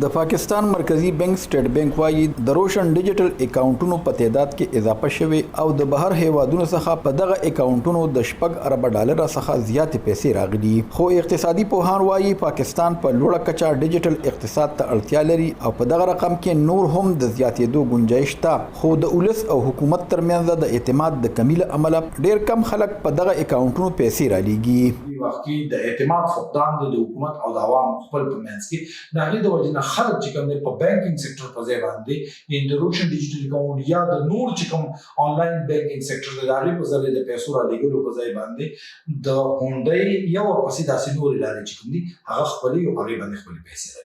د پاکستان مرکزي بېنک سټېټ بېنک وايي، د روشن ډیجیټل اکاونټونو په تعداد کې اضافه شوې او د بهر هېوادونو څخه په دغه اکاونټونو د شپږ اربه ډالره څخه زیاتې پیسې راغلي. خو اقتصادي پوهان وايي، پاکستان په لوړه کچه ډیجیټل اقتصاد ته اړتیا لري او په دغه رقم کې نور هم د زیاتېدو ګنجایش شته، خو د ولس او حکومت ترمنځ د اعتماد د کمي له امله ډېر کم خلک په دغه اکاونټونو پیسې رالیږي. دې وخت کې د اعتماد فقدان دی د حکومت او د عوامو خپل په منځ کې، د هغې د وجې نه خلک چې کوم دی په بانکینګ سېکټر په ځای باندې یعنی د روشن ډیجیټل اکاونټ یا د نور چې کوم آنلاین بانکینګ سېکټر دی، د هغې په ذریعه د پیسو رالیږلو په ځای باندې د هونډۍ یا ورپسې داسې نورې لارې چې کوم دي هغه خپلوي او په هغې باندې خپلې پیسې رالیږي.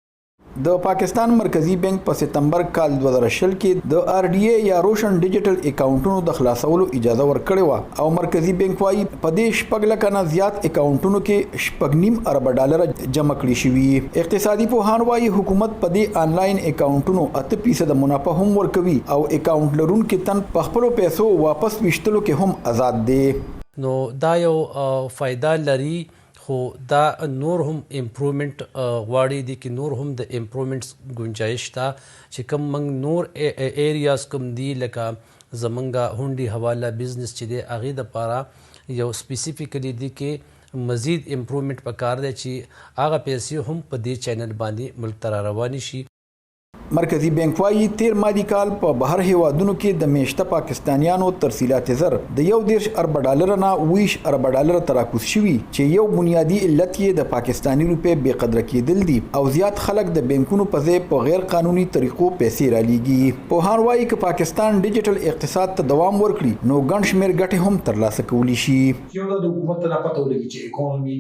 د پاکستان مرکزي بانک په ستمبر کال 2020 کې د ار ډي ای یا روشن ډیجیټل اکاونټونو د خلاصولو اجازه ورکړې وه او مرکزي بانک وايي په دې شپږ لکه نه زیات اکاونټونو کې 6.5 اربه ډالر جمع کړي شوي. اقتصادي پوهان وايي حکومت په دې انلاین اکاونټونو 8 فیصده منافع هم ورکوي او اکاونټ لرونکي تن په خپلو پیسو واپس ویشتلو کې هم ازاد دی. نو دا یو فایده لري، خو دا نور هم امپروومنټ غواړي. دي کې نور هم د امپروومنټس گنجائش شته چې کوم موږ نور ایریاز کوم دي، لکه زمونږ هونډي حواله بزنس چې دی، هغې دپاره یو سپیسیفیکلی دي کې مزید امپروومنټ پکار دی چې هغه پیسې هم په دې چینل باندې ملک ته را روانې شي. مرکزي بانک وايي، تیر مالي کال په بهر هیوادونو کې د میشته پاکستانیانو ترسیلات زر د 31 اربه ډالر نه 27 اربه ډالر ته راکوز شوي چې یو بنیادي علت یې د پاکستاني روپۍ بې قدره کېدل دي او زیات خلک د بانکونو په ځای په غیر قانوني طریقو پیسې رالیږي. پوهان وايي، که پاکستان ډیجیټل اقتصاد ته دوام ورکړي نو ګڼ شمېر ګټې هم ترلاسه کولی شي. یو دا د حکومت ته دا پته ولګي چې اکونومي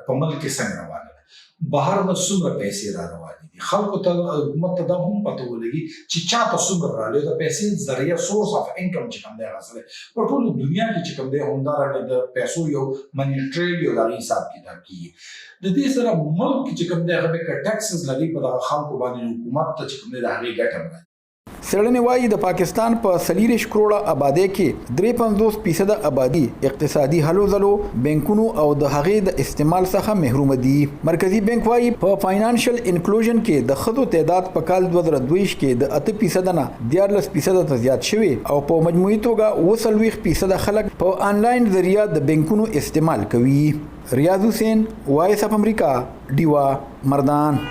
په ملک کې څنګه روانه ده، بهر نه څومره پیسې را روانې دي. خلکو ته، حکومت ته دا هم پته ولګي چې چا ته څومره راغلي، د پیسې ذریعه، source of income چې کوم دی هغه څه دی. په ټوله دنیا کې چې کوم دی همدارنګه د پیسو یو money trail، یو د هغې حساب کتاب کیږي. د دې سره ملک چې کوم دی هغه به که taxes لګوي په دغه خلکو باندې، حکومت ته چې کوم دی د هغې ګټه هم راځي. څېړنې وايي، د پاکستان په 34 کروړه ابادۍ کې 53 فیصده ابادي اقتصادي هلو ځلو، بانکونو او د هغې د استعمال څخه محرومه دي. مرکزي بانک وايي، په فاینانشل انکلوژن کې د ښځو تعداد په کال 2022 کې د 8 فیصده نه 13 فیصده ته زیات شوی او په مجموعي توګه 47 فیصده خلک په آنلاین ذریعه د بانکونو استعمال کوي. ریاض حسین، وایس اف امریکا، ډیوه، مردان.